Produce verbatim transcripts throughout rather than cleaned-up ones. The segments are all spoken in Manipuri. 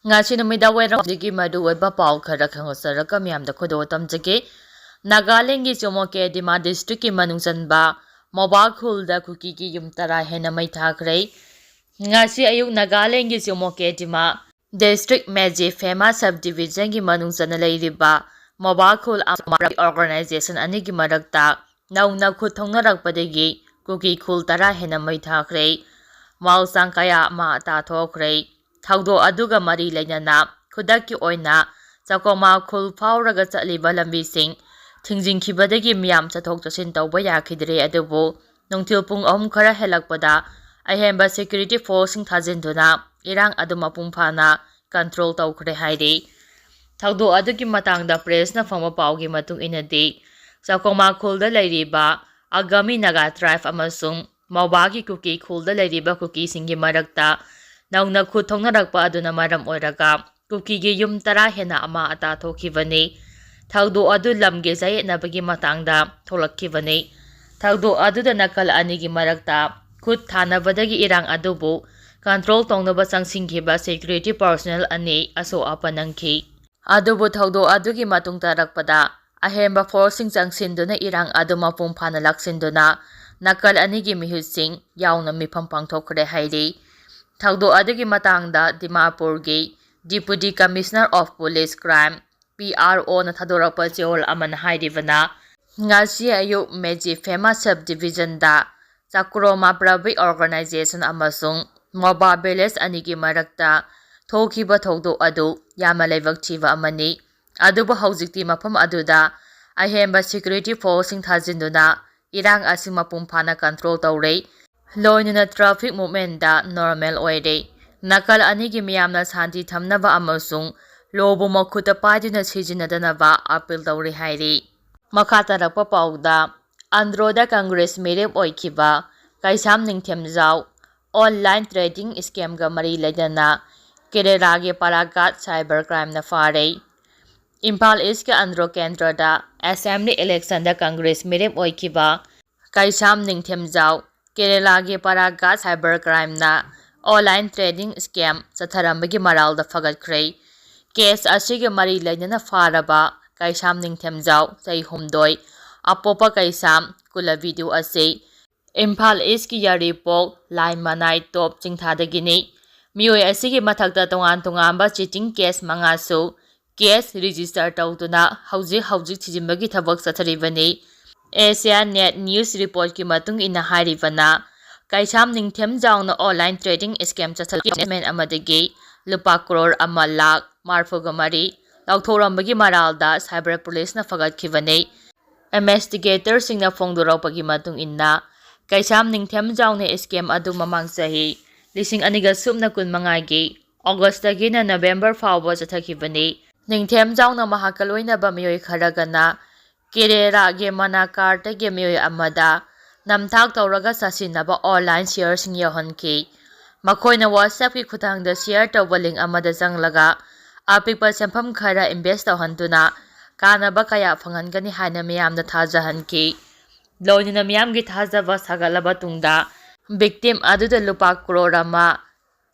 ꯉꯁꯤ ꯅꯨꯃꯤꯗꯥꯡ ꯋꯥꯏꯔꯝꯒꯤ ꯃꯔꯨꯑꯣꯏꯕ ꯄꯥꯎ ꯈꯔ ꯈꯪꯍꯟꯖꯔꯒ ꯃꯤꯌꯥꯝꯗ ꯈꯨꯗꯣꯜ ꯇꯝꯖꯒꯦ꯫ ꯅꯥꯒꯥꯂꯦꯟꯒꯤ ꯆꯣꯃꯣꯀꯦ ꯗꯤꯃꯥ ꯗꯤꯁꯇ꯭ꯔꯤꯛꯀꯤ ꯃꯅꯨꯡ ꯆꯟꯕ ꯃꯣꯕꯥ ꯈꯨꯜꯗ ꯀꯨꯀꯤꯒꯤ ꯌꯨꯝ ꯇꯔꯥ ꯍꯦꯟꯅ ꯃꯩ ꯊꯥꯈ꯭ꯔꯦ꯫ ꯉꯁꯤ ꯑꯌꯨꯛ ꯅꯥꯒꯥꯂꯦꯟꯒꯤ ꯆꯣꯃꯣꯀꯦ ꯗꯤꯃꯥ ꯗꯤꯁꯇ꯭ꯔꯤꯛ ꯃꯦꯖꯤ ꯐꯦꯃꯥ ꯁꯕ ꯗꯤꯕꯤꯖꯟꯒꯤ ꯃꯅꯨꯡ ꯆꯟꯅ ꯂꯩꯔꯤꯕ ꯃꯣꯕꯥ ꯈꯨꯜ ꯑꯃ ꯑꯣꯔꯒꯅꯥꯏꯖꯦꯁꯟ ꯑꯅꯤꯒꯤ ꯃꯔꯛꯇ ꯅꯧꯅ ꯈꯨꯠ ꯊꯣꯛꯅꯔꯛꯄꯗꯒꯤ ꯀꯨꯀꯤ ꯈꯨꯜ ꯇꯔꯥ ꯍꯦꯟꯅ ꯃꯩ ꯊꯥꯈ꯭ꯔꯦ꯫ ꯃꯥꯜꯁꯥꯡ ꯀꯌꯥ ꯑꯃ ꯇꯥꯊꯣꯛꯈ꯭ꯔꯦ꯫ ꯊꯧꯗꯣꯛ ꯑꯗꯨꯒ ꯃꯔꯤ ꯂꯩꯅꯅ ꯈꯨꯗꯛꯀꯤ ꯑꯣꯏꯅ ꯆꯀꯣꯃꯥ ꯈꯨꯜ ꯐꯥꯎꯔꯒ ꯆꯠꯂꯤꯕ ꯂꯝꯕꯤꯁꯤꯡ ꯊꯤꯡꯖꯤꯟꯈꯤꯕꯗꯒꯤ ꯃꯤꯌꯥꯝ ꯆꯠꯊꯣꯛ ꯆꯠꯁꯤꯟ ꯇꯧꯕ ꯌꯥꯈꯤꯗ꯭ꯔꯦ꯫ ꯑꯗꯨꯕꯨ ꯅꯨꯡꯊꯤꯜ ꯄꯨꯡ ꯑꯍꯨꯝ ꯈꯔ ꯍꯦꯜꯂꯛꯄꯗ ꯑꯍꯦꯟꯕ ꯁꯦꯀ꯭ꯌꯨꯔꯤꯇꯤ ꯐꯣꯔꯁꯁꯤꯡ ꯊꯥꯖꯤꯟꯗꯨꯅ ꯏꯔꯥꯡ ꯑꯗꯨ ꯃꯄꯨꯡ ꯐꯥꯅ ꯀꯟꯇ꯭ꯔꯣꯜ ꯇꯧꯈ꯭ꯔꯦ ꯍꯥꯏꯔꯤ꯫ ꯊꯧꯗꯣꯛ ꯑꯗꯨꯒꯤ ꯃꯇꯥꯡꯗ ꯄ꯭ꯔꯦꯁꯅ ꯐꯪꯕ ꯄꯥꯎꯒꯤ ꯃꯇꯨꯡ ꯏꯟꯅꯗꯤ, ꯆꯀꯣꯃꯥ ꯈꯨꯜꯗ ꯂꯩꯔꯤꯕ ꯑꯒꯥꯃꯤ ꯅꯥꯒꯥ ꯇ꯭ꯔꯥꯏꯕ ꯑꯃꯁꯨꯡ ꯃꯣꯕꯥꯒꯤ ꯀꯨꯀꯤ ꯈꯨꯜꯗ ꯂꯩꯔꯤꯕ ꯀꯨꯀꯤꯁꯤꯡꯒꯤ ꯃꯔꯛꯇ ꯅꯧꯅ ꯈꯨꯠ ꯊꯣꯛꯅꯔꯛꯄ ꯑꯗꯨꯅ ꯃꯔꯝ ꯑꯣꯏꯔꯒ ꯀꯨꯀꯤꯒꯤ ꯌꯨꯝ ꯇꯔꯥ ꯍꯦꯟꯅ ꯑꯃꯥ ꯑꯇꯥ ꯊꯣꯛꯈꯤꯕꯅꯤ꯫ ꯊꯧꯗꯣꯛ ꯑꯗꯨ ꯂꯝꯒꯤ ꯆꯌꯦꯠꯅꯕꯒꯤ ꯃꯇꯥꯡꯗ ꯊꯣꯛꯂꯛꯈꯤꯕꯅꯤ꯫ ꯊꯧꯗꯣꯛ ꯑꯗꯨꯗ ꯅꯥꯀꯜ ꯑꯅꯤꯒꯤ ꯃꯔꯛꯇ ꯈꯨꯠ ꯊꯥꯅꯕꯗꯒꯤ ꯏꯔꯥꯡ ꯑꯗꯨꯕꯨ ꯀꯟꯇ꯭ꯔꯣꯜ ꯇꯧꯅꯕ ꯆꯪꯁꯤꯟꯈꯤꯕ ꯁꯦꯀ꯭ꯌꯨꯔꯤꯇꯤ ꯄꯥꯔꯁꯣꯅꯦꯜ ꯑꯅꯤ ꯑꯁꯣꯛ ꯑꯄꯟ ꯅꯪꯈꯤ꯫ ꯑꯗꯨꯕꯨ ꯊꯧꯗꯣꯛ ꯑꯗꯨꯒꯤ ꯃꯇꯨꯡ ꯇꯥꯔꯛꯄꯗ ꯑꯍꯦꯟꯕ ꯐꯣꯔꯁꯁꯤꯡ ꯆꯪꯁꯤꯟꯗꯨꯅ ꯏꯔꯥꯡ ꯑꯗꯨ ꯃꯄꯨꯡ ꯐꯥꯅ ꯂꯥꯛꯁꯤꯟꯗꯨꯅ ꯅꯥꯀꯜ ꯑꯅꯤꯒꯤ ꯃꯤꯍꯨꯠꯁꯤꯡ ꯌꯥꯎꯅ ꯃꯤꯐꯝ ꯄꯥꯡꯊꯣꯛꯈ꯭ꯔꯦ ꯍꯥꯏꯔꯤ꯫ ꯊꯧꯗꯣꯛ ꯑꯗꯨꯒꯤ ꯃꯇꯥꯡꯗ ꯗꯤꯃꯥꯄꯨꯔꯒꯤ Deputy Commissioner of Police Crime, P R O, ꯅ ꯊꯥꯗꯣꯔꯛꯄ ꯆꯦꯔꯣꯜ ꯑꯃꯅ ꯍꯥꯏꯔꯤꯕꯅ, ꯉꯁꯤ ꯑꯌꯨꯛ ꯃꯦꯖꯤ ꯐꯦꯃꯥ ꯁꯕ ꯗꯤꯕꯤꯖꯟꯗ ꯆꯀ꯭ꯔꯣꯃꯥ ꯄ꯭ꯔꯕꯤꯛ ꯑꯣꯔꯒꯅꯥꯏꯖꯦꯁꯟ ꯑꯃꯁꯨꯡ ꯃꯣꯕꯥ ꯚꯤꯂꯦꯖ ꯑꯅꯤꯒꯤ ꯃꯔꯛꯇ ꯊꯣꯛꯈꯤꯕ ꯊꯧꯗꯣꯛ ꯑꯗꯨ ꯌꯥꯝꯅ ꯂꯥꯏꯕꯛ ꯊꯤꯕ ꯑꯃꯅꯤ꯫ ꯑꯗꯨꯕꯨ ꯍꯧꯖꯤꯛꯇꯤ ꯃꯐꯝ ꯑꯗꯨꯗ ꯑꯍꯦꯟꯕ ꯁꯦꯀ꯭ꯌꯨꯔꯤꯇꯤ ꯐꯣꯔꯁꯁꯤꯡ ꯊꯥꯖꯤꯟꯗꯨꯅ ꯏꯔꯥꯡ ꯑꯁꯤ ꯃꯄꯨꯡ ꯐꯥꯅ ꯀꯟꯇ꯭ꯔꯣꯜ ꯇꯧꯔꯦ꯫ ꯂꯣꯏꯅꯅ ꯇ꯭ꯔꯥꯐꯤꯛ ꯃꯨꯚꯃꯦꯟꯗ ꯅꯣꯔꯃꯦꯜ ꯑꯣꯏꯔꯦ꯫ ꯅꯥꯀꯜ ꯑꯅꯤꯒꯤ ꯃꯤꯌꯥꯝꯅ ꯁꯥꯟꯇꯤ ꯊꯝꯅꯕ ꯑꯃꯁꯨꯡ ꯂꯣꯕꯨ ꯃꯈꯨꯠꯇ ꯄꯥꯏꯗꯨꯅ ꯁꯤꯖꯤꯟꯅꯗꯅꯕ ꯑꯄꯤꯜ ꯇꯧꯔꯤ ꯍꯥꯏꯔꯤ꯫ ꯃꯈꯥ ꯇꯥꯔꯛꯄ ꯄꯥꯎꯗ, ꯑꯟꯗ꯭ꯔꯣꯗ ꯀꯪꯒ꯭ꯔꯦꯁ ꯃꯤꯔꯦꯞ ꯑꯣꯏꯈꯤꯕ ꯀꯩꯁꯥꯝ ꯅꯤꯡꯊꯦꯝꯖꯥꯎ ꯑꯣꯟꯂꯥꯏꯟ ꯇ꯭ꯔꯦꯗꯤꯡ ꯁ꯭ꯀꯦꯝꯒ ꯃꯔꯤ ꯂꯩꯅꯅ ꯀꯦꯔꯦꯂꯥꯒꯤ ꯄꯥꯔꯥꯒꯥꯠ ꯁꯥꯏꯕꯔ ꯀ꯭ꯔꯥꯏꯝꯅ ꯐꯥꯔꯦ꯫ ꯏꯝꯐꯥꯜ ꯏꯁꯀꯤ ꯑꯟꯗ꯭ꯔꯣ ꯀꯦꯟꯗ꯭ꯔꯗ ꯑꯦꯁꯦꯝꯕ꯭ꯂꯤ ꯏꯂꯦꯛꯁꯟꯗ ꯀꯪꯒ꯭ꯔꯦꯁ ꯃꯤꯔꯦꯞ ꯑꯣꯏꯈꯤꯕ ꯀꯩꯁꯥꯝ ꯅꯤꯡꯊꯦꯝꯖꯥꯎ ꯀꯦꯔꯦꯂꯥꯒꯤ ꯄꯥꯔꯥꯒꯥꯠ ꯁꯥꯏꯕꯔ ꯀ꯭ꯔꯥꯏꯝꯅ online trading scam ꯆꯠꯊꯔꯝꯕꯒꯤ ꯃꯔꯥꯜꯗ ꯐꯒꯠꯈ꯭ꯔꯦ꯫ Case ꯑꯁꯤꯒ ꯃꯔꯤ ꯂꯩꯅꯅ ꯐꯥꯔꯕ ꯀꯩꯁꯥꯝ ꯅꯤꯡꯊꯦꯝꯖꯥꯎ, ꯆꯍꯤ ꯍꯨꯝꯗꯣꯏ, ꯑꯄꯣꯛꯄ ꯀꯩꯁꯥꯝ, ꯀꯨꯂꯕꯤꯗꯨ ꯑꯁꯤ ꯏꯝꯐꯥꯜ ꯏꯁꯀꯤ ꯌꯥꯏꯔꯤꯄꯣꯛ ꯂꯥꯏ ꯃꯅꯥꯏ ꯇꯣꯞ ꯆꯤꯡꯊꯥꯗꯒꯤꯅꯤ꯫ ꯃꯤꯑꯣꯏ ꯑꯁꯤꯒꯤ ꯃꯊꯛꯇ ꯇꯣꯉꯥꯟ ꯇꯣꯉꯥꯟꯕ cheating case ꯃꯉꯥꯁꯨ case register ꯇꯧꯗꯨꯅ ꯍꯧꯖꯤꯛ ꯍꯧꯖꯤꯛ ꯊꯤꯖꯤꯟꯕꯒꯤ ꯊꯕꯛ ꯆꯠꯊꯔꯤꯕꯅꯤ꯫ Asia Net News reportꯀꯤ ꯃꯇꯨꯡ ꯏꯟꯅ ꯍꯥꯏꯔꯤꯕꯅ, ꯀꯩꯁꯥꯝ ꯅꯤꯡꯊꯦꯝꯖꯥꯎꯅ online trading scam ꯆꯠꯊꯔꯛꯄ ꯑꯃꯗꯒꯤ ꯂꯨꯄꯥ ꯀ꯭ꯔꯣꯔ ꯑꯃ ꯂꯥꯈ ꯃꯔꯤꯐꯨꯒ ꯃꯔꯤ ꯂꯧꯊꯣꯛꯂꯝꯕꯒꯤ ꯃꯔꯥꯜꯗ cyber policeꯅ ꯐꯒꯠꯈꯤꯕꯅꯤ꯫ Investigatorꯁꯤꯡꯅ ꯐꯣꯡꯗꯣꯔꯛꯄꯒꯤ ꯃꯇꯨꯡ ꯏꯟꯅ, ꯀꯩꯁꯥꯝ ꯅꯤꯡꯊꯦꯝꯖꯥꯎꯅ scam ꯑꯗꯨ ꯃꯃꯥꯡ ꯆꯍꯤ ꯂꯤꯁꯤꯡ ꯑꯅꯤꯒ ꯁꯨꯞꯅ ꯀꯨꯟꯃꯉꯥꯒꯤ Augustꯇꯒꯤꯅ November ꯐꯥꯎꯕ ꯆꯠꯊꯈꯤꯕꯅꯤ꯫ ꯅꯤꯡꯊꯦꯝꯖꯥꯎꯅ ꯃꯍꯥꯛꯀ ꯂꯣꯏꯅꯕ ꯃꯤꯑꯣꯏ ꯈꯔꯒꯅ ꯀꯦꯔꯦꯔꯥꯒꯤ ꯃꯅꯥꯀꯥꯔꯇꯒꯤ ꯃꯤꯑꯣꯏ ꯑꯃꯗ ꯅꯝꯊꯥꯛ ꯇꯧꯔꯒ ꯁꯥꯁꯤꯟꯅꯕ online shareꯁꯤꯡ ꯌꯧꯍꯟꯈꯤ꯫ ꯃꯈꯣꯏꯅ WhatsAppꯀꯤ ꯈꯨꯠꯊꯥꯡꯗ share ꯇꯧꯕ link ꯑꯃꯗ ꯆꯪꯂꯒ ꯑꯄꯤꯛꯄ ꯁꯦꯟꯐꯝ ꯈꯔ invest ꯇꯧꯍꯟꯗꯨꯅ ꯀꯥꯟꯅꯕ ꯀꯌꯥ ꯐꯪꯍꯟꯒꯅꯤ ꯍꯥꯏꯅ ꯃꯤꯌꯥꯝꯗ ꯊꯥꯖꯍꯟꯈꯤ꯫ ꯂꯣꯏꯅꯅ ꯃꯤꯌꯥꯝꯒꯤ ꯊꯥꯖꯕ ꯁꯥꯒꯠꯂꯕ ꯇꯨꯡꯗ, victim ꯑꯗꯨꯗ ꯂꯨꯄꯥ ꯀ꯭ꯔꯣꯔ ꯑꯃ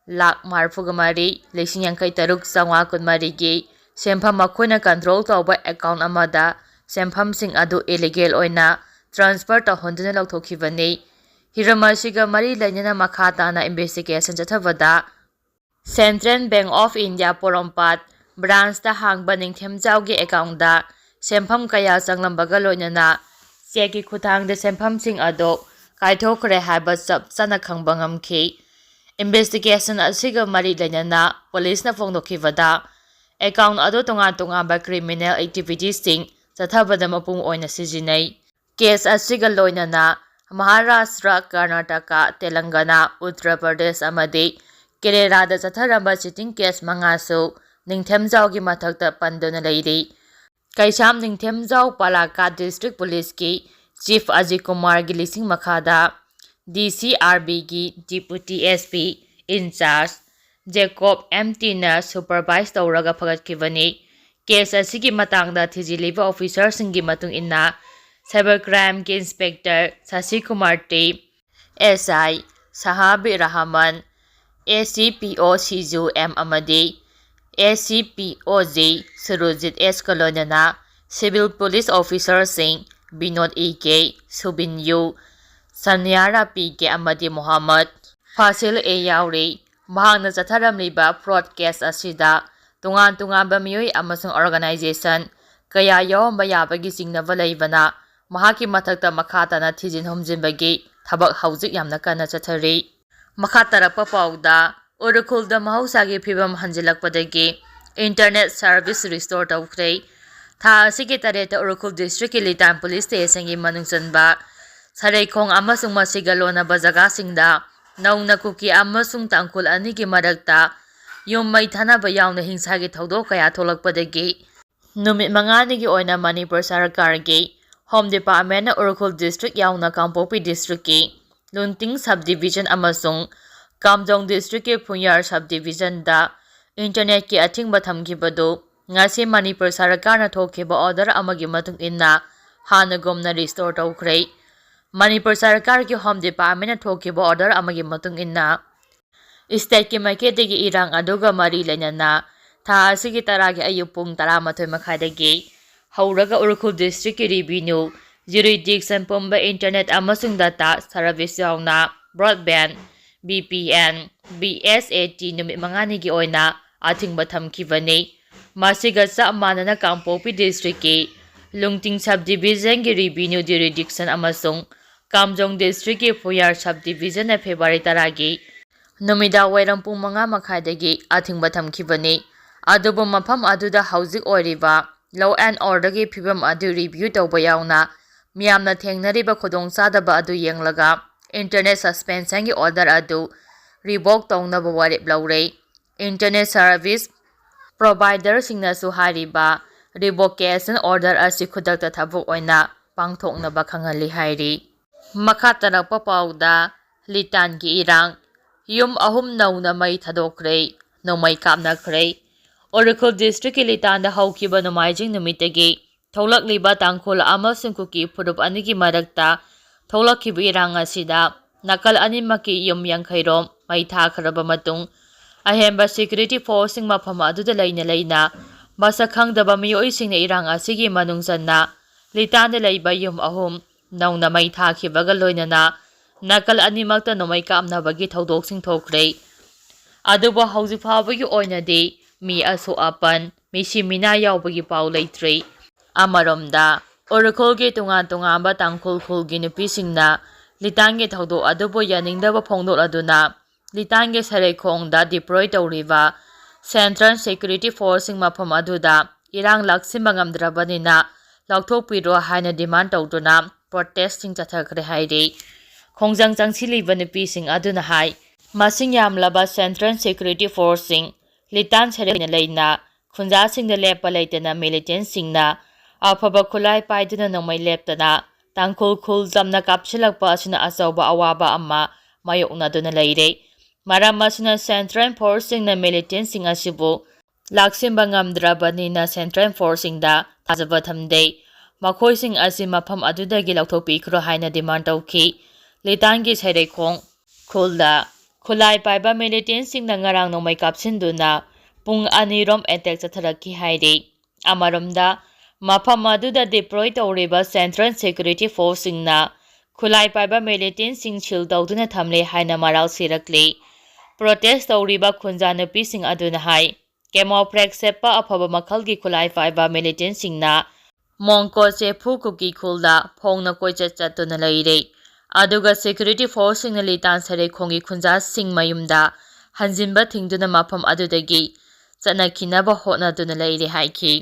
ꯂꯥꯈ ꯃꯔꯤꯐꯨꯒ ꯃꯔꯤ ꯂꯤꯁꯤꯡ ꯌꯥꯡꯈꯩ ꯇꯔꯨꯛ ꯆꯥꯝꯃꯉꯥ ꯀꯨꯟꯃꯔꯤꯒꯤ ꯁꯦꯟꯐꯝ ꯃꯈꯣꯏꯅ control ꯇꯧꯕ account ꯑꯃꯗ ꯁꯦꯟꯐꯝꯁꯤꯡ ꯑꯗꯨ illegal ꯑꯣꯏꯅ transfer ꯇꯧꯍꯟꯗꯨꯅ ꯂꯧꯊꯣꯛꯈꯤꯕꯅꯤ꯫ ꯍꯤꯔꯝ ꯑꯁꯤꯒ ꯃꯔꯤ ꯂꯩꯅꯅ ꯃꯈꯥ ꯇꯥꯅ investigation ꯆꯠꯊꯕꯗ, Central Bank of India ꯄꯣꯔꯣꯝꯄꯥꯠ branchꯇ ꯍꯥꯡꯕ ꯅꯤꯡꯊꯦꯝꯖꯥꯎꯒꯤ accountꯗ ꯁꯦꯟꯐꯝ ꯀꯌꯥ ꯆꯪꯂꯝꯕꯒ ꯂꯣꯏꯅꯅ chequeꯀꯤ ꯈꯨꯠꯊꯥꯡꯗ ꯁꯦꯟꯐꯝꯁꯤꯡ ꯑꯗꯨ ꯀꯥꯏꯊꯣꯛꯈ꯭ꯔꯦ ꯍꯥꯏꯕ ꯆꯞ ꯆꯥꯅ ꯈꯪꯕ ꯉꯝꯈꯤ꯫ Investigation ꯑꯁꯤꯒ ꯃꯔꯤ ꯂꯩꯅꯅ policeꯅ ꯐꯣꯡꯗꯣꯛꯈꯤꯕꯗ, account ꯑꯗꯨ ꯇꯣꯉꯥꯟ ꯇꯣꯉꯥꯟꯕ criminal activitiesꯁꯤꯡ ꯆꯠꯊꯕꯗ ꯃꯄꯨꯡ ꯑꯣꯏꯅ ꯁꯤꯖꯤꯟꯅꯩ꯫ Case ꯑꯁꯤꯒ ꯂꯣꯏꯅꯅ ꯃꯍꯥꯔꯥꯁꯇ꯭ꯔ, ꯀꯔꯅꯥꯇꯀꯥ, ꯇꯦꯂꯪꯒꯅꯥ, ꯎꯠꯇꯔ ꯄ꯭ꯔꯗꯦꯁ ꯑꯃꯗꯤ ꯀꯦꯔꯦꯂꯥꯗ ꯆꯠꯊꯔꯝꯕ cheating case ꯃꯉꯥꯁꯨ ꯅꯤꯡꯊꯦꯝꯖꯥꯎꯒꯤ ꯃꯊꯛꯇ ꯄꯟꯗꯨꯅ ꯂꯩꯔꯤ꯫ ꯀꯩꯁꯥꯝ ꯅꯤꯡꯊꯦꯝꯖꯥꯎ ꯄꯥꯂꯥꯀꯥꯠ District Policeꯀꯤ Chief ꯑꯖꯤꯠ ꯀꯨꯃꯥꯔꯒꯤ ꯂꯤꯁꯤꯡ ꯃꯈꯥꯗ DCRBꯒꯤ Deputy SP in charge Jacob M ꯇꯤꯅ supervise ꯇꯧꯔꯒ ꯐꯒꯠꯈꯤꯕꯅꯤ꯫ Case ꯑꯁꯤꯒꯤ ꯃꯇꯥꯡꯗ ꯊꯤꯖꯤꯜꯂꯤꯕ officerꯁꯤꯡꯒꯤ ꯃꯇꯨꯡ ꯏꯟꯅ, cyber crimeꯒꯤ Inspector Sasi Kumar T, SI Sahabi Rahman, A C P ꯑꯣ ꯁꯤꯖꯨ ꯑꯦꯝ ꯑꯃꯗꯤ ꯑꯦ ꯁꯤ ꯄꯤ ꯑꯣ ꯖꯦ ꯁꯨꯔꯨꯖꯤꯠ ꯑꯦꯁꯀ ꯂꯣꯏꯅꯅ civil police officerꯁꯤꯡ ꯕꯤꯅꯣꯗ ꯏ ꯀꯦ, ꯁꯨꯕꯤꯟ ꯌꯨ, ꯁꯅꯤꯌꯥꯔꯥ ꯄꯤ ꯀꯦ ꯑꯃꯗꯤ ꯃꯣꯍꯝꯃꯗ ꯐꯥꯁꯤꯜ ꯑꯦ ꯌꯥꯎꯔꯤ꯫ ꯃꯍꯥꯛꯅ ꯆꯠꯊꯔꯝꯂꯤꯕ fraud case ꯑꯁꯤꯗ ꯇꯣꯉꯥꯟ ꯇꯣꯉꯥꯟꯕ ꯃꯤꯑꯣꯏ ꯑꯃꯁꯨꯡ organization ꯀꯌꯥ ꯌꯥꯎꯔꯝꯕ ꯌꯥꯕꯒꯤ ꯆꯤꯡꯅꯕ ꯂꯩꯕꯅ ꯃꯍꯥꯛꯀꯤ ꯃꯊꯛꯇ ꯃꯈꯥ ꯇꯥꯅ ꯊꯤꯖꯤꯟ ꯍꯨꯝꯖꯤꯟꯕꯒꯤ ꯊꯕꯛ ꯍꯧꯖꯤꯛ ꯌꯥꯝꯅ ꯀꯟꯅ ꯆꯠꯊꯔꯤ꯫ ꯃꯈꯥ ꯇꯥꯔꯛꯄ ꯄꯥꯎꯗ, ꯎꯔꯈꯨꯜꯗ ꯃꯍꯧꯁꯥꯒꯤ ꯐꯤꯕꯝ ꯍꯟꯖꯤꯜꯂꯛꯄꯗꯒꯤ internet service restore ꯇꯧꯈ꯭ꯔꯦ꯫ ꯊꯥ ꯑꯁꯤꯒꯤ ꯇꯔꯦꯠꯇ ꯎꯔꯈꯨꯜ districtꯀꯤ ꯂꯤꯇꯥꯟ police stationꯒꯤ ꯃꯅꯨꯡ ꯆꯟꯕ ꯁꯔꯩꯈꯣꯡ ꯑꯃꯁꯨꯡ ꯃꯁꯤꯒ ꯂꯣꯟꯅꯕ ꯖꯒꯥꯁꯤꯡꯗ ꯅꯧꯅ ꯀꯨꯀꯤ ꯑꯃꯁꯨꯡ ꯇꯥꯡꯈꯨꯜ ꯑꯅꯤꯒꯤ ꯃꯔꯛꯇ ꯌꯨꯝ ꯃꯩ ꯊꯥꯅꯕ ꯌꯥꯎꯅ ꯍꯤꯡꯁꯥꯒꯤ ꯊꯧꯗꯣꯛ ꯀꯌꯥ ꯊꯣꯛꯂꯛꯄꯗꯒꯤ ꯅꯨꯃꯤꯠ ꯃꯉꯥꯅꯤꯒꯤ ꯑꯣꯏꯅ ꯃꯅꯤꯄꯨꯔ ꯁꯔꯀꯥꯔꯒꯤ Home Departmentꯅ ꯎꯔꯈꯨꯜ district ꯌꯥꯎꯅ ꯀꯥꯡꯄꯣꯛꯄꯤ districtꯀꯤ ꯂꯨꯟꯇꯤꯡ subdivision ꯑꯃꯁꯨꯡ ꯀꯥꯝꯖꯣꯡ districtꯀꯤ ꯐꯨꯟꯌꯥꯔ subdivisionꯗ internetꯀꯤ ꯑꯊꯤꯡꯕ ꯊꯝꯈꯤꯕꯗꯨ ꯉꯁꯤ ꯃꯅꯤꯄꯨꯔ ꯁꯔꯀꯥꯔꯅ ꯊꯣꯛꯈꯤꯕ order ꯑꯃꯒꯤ ꯃꯇꯨꯡ ꯏꯟꯅ ꯍꯥꯟꯅꯒꯨꯝꯅ restore ꯇꯧꯈ꯭ꯔꯦ꯫ ꯃꯅꯤꯄꯨꯔ ꯁꯔꯀꯥꯔꯒꯤ Home Departmentꯅ ꯊꯣꯛꯈꯤꯕ order ꯑꯃꯒꯤ ꯃꯇꯨꯡ ꯏꯟꯅ stateꯀꯤ ꯃꯥꯏꯀꯩꯗꯒꯤ ꯏꯔꯥꯡ ꯑꯗꯨꯒ ꯃꯔꯤ ꯂꯩꯅꯅ ꯊꯥ ꯑꯁꯤꯒꯤ ꯇꯔꯥꯒꯤ ꯑꯌꯨꯛ ꯄꯨꯡ ꯇꯔꯥꯃꯥꯊꯣꯏ ꯃꯈꯥꯏꯗꯒꯤ ꯍꯧꯔꯒ ꯎꯔꯈꯨꯜ districtꯀꯤ revenue jurisdiction ꯄꯨꯝꯕ internet ꯑꯃꯁꯨꯡ data service ꯌꯥꯎꯅ broadband, V P N, V S A T ꯅꯨꯃꯤꯠ ꯃꯉꯥꯅꯤꯒꯤ ꯑꯣꯏꯅ ꯑꯊꯤꯡꯕ ꯊꯝꯈꯤꯕꯅꯤ꯫ ꯃꯁꯤꯒ ꯆꯞ ꯃꯥꯟꯅꯅ ꯀꯥꯡꯄꯣꯛꯄꯤ districtꯀꯤ ꯂꯨꯡꯇꯤꯡ subdivisionꯒꯤ revenue jurisdiction ꯑꯃꯁꯨꯡ ꯀꯥꯝꯖꯣꯡ districtꯀꯤ ꯐꯨꯌꯥꯔ subdivisionꯅ February ꯇꯔꯥꯒꯤ ꯅꯨꯃꯤꯗꯥꯡ ꯋꯥꯏꯔꯝ ꯄꯨꯡ ꯃꯉꯥ ꯃꯈꯥꯏꯗꯒꯤ ꯑꯊꯤꯡꯕ ꯊꯝꯈꯤꯕꯅꯤ꯫ ꯑꯗꯨꯕꯨ ꯃꯐꯝ ꯑꯗꯨꯗ ꯍꯧꯖꯤꯛ ꯑꯣꯏꯔꯤꯕ law and orderꯒꯤ ꯐꯤꯕꯝ ꯑꯗꯨ review ꯇꯧꯕ ꯌꯥꯎꯅ ꯃꯤꯌꯥꯝꯅ ꯊꯦꯡꯅꯔꯤꯕ ꯈꯨꯗꯣꯡꯆꯥꯗꯕ ꯑꯗꯨ ꯌꯦꯡꯂꯒ internet suspensionꯒꯤ order ꯑꯗꯨ revoke ꯇꯧꯅꯕ ꯋꯥꯔꯦꯞ ꯂꯧꯔꯦ꯫ Internet service providerꯁꯤꯡꯅꯁꯨ ꯍꯥꯏꯔꯤꯕ revocation order ꯑꯁꯤ ꯈꯨꯗꯛꯇ ꯊꯕꯛ ꯑꯣꯏꯅ ꯄꯥꯡꯊꯣꯛꯅꯕ ꯈꯪꯍꯜꯂꯤ ꯍꯥꯏꯔꯤ꯫ ꯃꯈꯥ ꯇꯥꯔꯛꯄ ꯄꯥꯎꯗ, ꯂꯤꯇꯥꯟꯒꯤ ꯏꯔꯥꯡ, ꯌꯨꯝ ꯑꯍꯨꯝ ꯅꯧꯅ ꯃꯩ ꯊꯥꯗꯣꯛꯈ꯭ꯔꯦ, ꯅꯣꯡꯃꯩ ꯀꯥꯞꯅꯈ꯭ꯔꯦ꯫ ꯎꯔꯈꯨꯜ districtꯀꯤ ꯂꯤꯇꯥꯟꯗ ꯍꯧꯈꯤꯕ ꯅꯣꯡꯃꯥꯏꯖꯤꯡ ꯅꯨꯃꯤꯠꯇꯒꯤ ꯊꯣꯛꯂꯛꯂꯤꯕ ꯇꯥꯡꯈꯨꯜ ꯑꯃꯁꯨꯡ ꯀꯨꯀꯤ ꯐꯨꯔꯨꯞ ꯑꯅꯤꯒꯤ ꯃꯔꯛꯇ ꯊꯣꯛꯂꯛꯈꯤꯕ ꯏꯔꯥꯡ ꯑꯁꯤꯗ ꯅꯥꯀꯜ ꯑꯅꯤꯃꯛꯀꯤ ꯌꯨꯝ ꯌꯥꯡꯈꯩꯔꯣꯝ ꯃꯩ ꯊꯥꯈ꯭ꯔꯕ ꯃꯇꯨꯡ, ꯑꯍꯦꯟꯕ ꯁꯦꯀ꯭ꯌꯨꯔꯤꯇꯤ ꯐꯣꯔꯁꯁꯤꯡ ꯃꯐꯝ ꯑꯗꯨꯗ ꯂꯩꯅ ꯂꯩꯅ ꯃꯁꯛ ꯈꯪꯗꯕ ꯃꯤꯑꯣꯏꯁꯤꯡꯅ ꯏꯔꯥꯡ ꯑꯁꯤꯒꯤ ꯃꯅꯨꯡ ꯆꯟꯅ ꯂꯤꯇꯥꯟꯗ ꯂꯩꯕ ꯌꯨꯝ ꯑꯍꯨꯝ ꯅꯧꯅ ꯃꯩ ꯊꯥꯈꯤꯕꯒ ꯂꯣꯏꯅꯅ ꯅꯥꯀꯜ ꯑꯅꯤꯃꯛꯇ ꯅꯣꯡꯃꯩ ꯀꯥꯞꯅꯕꯒꯤ ꯊꯧꯗꯣꯛꯁꯤꯡ ꯊꯣꯛꯈ꯭ꯔꯦ꯫ ꯑꯗꯨꯕꯨ ꯍꯧꯖꯤꯛ ꯐꯥꯎꯕꯒꯤ ꯑꯣꯏꯅꯗꯤ ꯃꯤ ꯑꯁꯣꯛ ꯑꯄꯟ, ꯃꯤꯁꯤ ꯃꯤꯅꯥ ꯌꯥꯎꯕꯒꯤ ꯄꯥꯎ ꯂꯩꯇ꯭ꯔꯤ꯫ ꯑꯃꯔꯣꯝꯗ, ꯎꯔꯈꯨꯜꯒꯤ ꯇꯣꯉꯥꯟ ꯇꯣꯉꯥꯟꯕ ꯇꯥꯡꯈꯨꯜ ꯈꯨꯜꯒꯤ ꯅꯨꯄꯤꯁꯤꯡꯅ ꯂꯤꯇꯥꯟꯒꯤ ꯊꯧꯗꯣꯛ ꯑꯗꯨꯕꯨ ꯌꯥꯅꯤꯡꯗꯕ ꯐꯣꯡꯗꯣꯛꯂꯗꯨꯅ ꯂꯤꯇꯥꯟꯒꯤ ꯁꯔꯩꯈꯣꯡꯗ deploy ꯇꯧꯔꯤꯕ Central Security Forceꯁꯤꯡ ꯃꯐꯝ ꯑꯗꯨꯗ ꯏꯔꯥꯡ ꯂꯥꯛꯁꯤꯟꯕ ꯉꯝꯗ꯭ꯔꯕꯅꯤꯅ ꯂꯧꯊꯣꯛꯄꯤꯔꯣ ꯍꯥꯏꯅ demand ꯇꯧꯗꯨꯅ protestꯁꯤꯡ ꯆꯠꯊꯈ꯭ꯔꯦ ꯍꯥꯏꯔꯤ꯫ ꯈꯣꯡꯖꯪ ꯆꯪꯁꯤꯜꯂꯤꯕ ꯅꯨꯄꯤꯁꯤꯡ ꯑꯗꯨꯅ ꯍꯥꯏ, ꯃꯁꯤꯡ ꯌꯥꯝꯂꯕ Central Security Forceꯁꯤꯡ ꯂꯤꯇꯥꯟ ꯁꯔꯩꯅ ꯂꯩꯅ ꯈꯨꯟꯖꯥꯁꯤꯡꯗ ꯂꯦꯞꯄ ꯂꯩꯇꯅ militantꯁꯤꯡꯅ ꯑꯐꯕ ꯈꯨꯠꯂꯥꯏ ꯄꯥꯏꯗꯨꯅ ꯅꯣꯡꯃꯩ ꯂꯦꯞꯇꯅ ꯇꯥꯡꯈꯨꯜ ꯈꯨꯜ ꯆꯝꯅ ꯀꯥꯞꯁꯤꯜꯂꯛꯄ ꯑꯁꯤꯅ ꯑꯆꯧꯕ ꯑꯋꯥꯕ ꯑꯃ ꯃꯥꯌꯣꯛꯅꯗꯨꯅ ꯂꯩꯔꯦ꯫ ꯃꯔꯝ ꯑꯁꯤꯅ Central Forceꯁꯤꯡꯅ militantꯁꯤꯡ ꯑꯁꯤꯕꯨ ꯂꯥꯛꯁꯤꯟꯕ ꯉꯝꯗ꯭ꯔꯕꯅꯤꯅ Central Forceꯁꯤꯡꯗ ꯊꯥꯖꯕ ꯊꯝꯗꯦ꯫ ꯃꯈꯣꯏꯁꯤꯡ ꯑꯁꯤ ꯃꯐꯝ ꯑꯗꯨꯗꯒꯤ ꯂꯧꯊꯣꯛꯄꯤꯈ꯭ꯔꯣ ꯍꯥꯏꯅ demand ꯇꯧꯈꯤ꯫ ꯂꯤꯇꯥꯟꯒꯤ ꯁꯩꯔꯩꯈꯣꯡ ꯈꯨꯜꯗ ꯈꯨꯠꯂꯥꯏ ꯄꯥꯏꯕ militantꯁꯤꯡꯅ ꯉꯔꯥꯡ ꯅꯣꯡꯃꯩ ꯀꯥꯞꯁꯤꯟꯗꯨꯅ ꯄꯨꯡ ꯑꯅꯤꯔꯣꯝ attack ꯆꯠꯊꯔꯛꯈꯤ ꯍꯥꯏꯔꯤ꯫ ꯑꯃꯔꯣꯝꯗ, ꯃꯐꯝ ꯑꯗꯨꯗ deploy ꯇꯧꯔꯤꯕ Central Security Forceꯁꯤꯡꯅ ꯈꯨꯠꯂꯥꯏ ꯄꯥꯏꯕ militantꯁꯤꯡ seal ꯇꯧꯗꯨꯅ ꯊꯝꯂꯦ ꯍꯥꯏꯅ ꯃꯔꯥꯜ ꯁꯤꯔꯛꯂꯤ꯫ Protest ꯇꯧꯔꯤꯕ ꯈꯨꯟꯖꯥ ꯅꯨꯄꯤꯁꯤꯡ ꯑꯗꯨꯅ ꯍꯥꯏ, camouflage ꯁꯦꯠꯄ ꯑꯐꯕ ꯃꯈꯜꯒꯤ ꯈꯨꯠꯂꯥꯏ ꯄꯥꯏꯕ militantꯁꯤꯡꯅ ꯃꯣꯡꯀꯣ ꯆꯦꯐꯨ ꯀꯨꯀꯤ ꯈꯨꯜꯗ ꯐꯣꯡꯅ ꯀꯣꯏꯆꯠ ꯆꯠꯇꯨꯅ ꯂꯩꯔꯦ꯫ ꯑꯗꯨꯒ security forceꯁꯤꯡꯅ ꯂꯤꯇꯥꯟ ꯁꯔꯩꯈꯣꯡꯒꯤ ꯈꯨꯟꯖꯥꯁꯤꯡ ꯃꯌꯨꯝꯗ ꯍꯟꯖꯤꯟꯕ ꯊꯤꯡꯗꯨꯅ ꯃꯐꯝ ꯑꯗꯨꯗꯒꯤ ꯆꯠꯅꯈꯤꯅꯕ ꯍꯣꯠꯅꯗꯨꯅ ꯂꯩꯔꯦ ꯍꯥꯏꯈꯤ꯫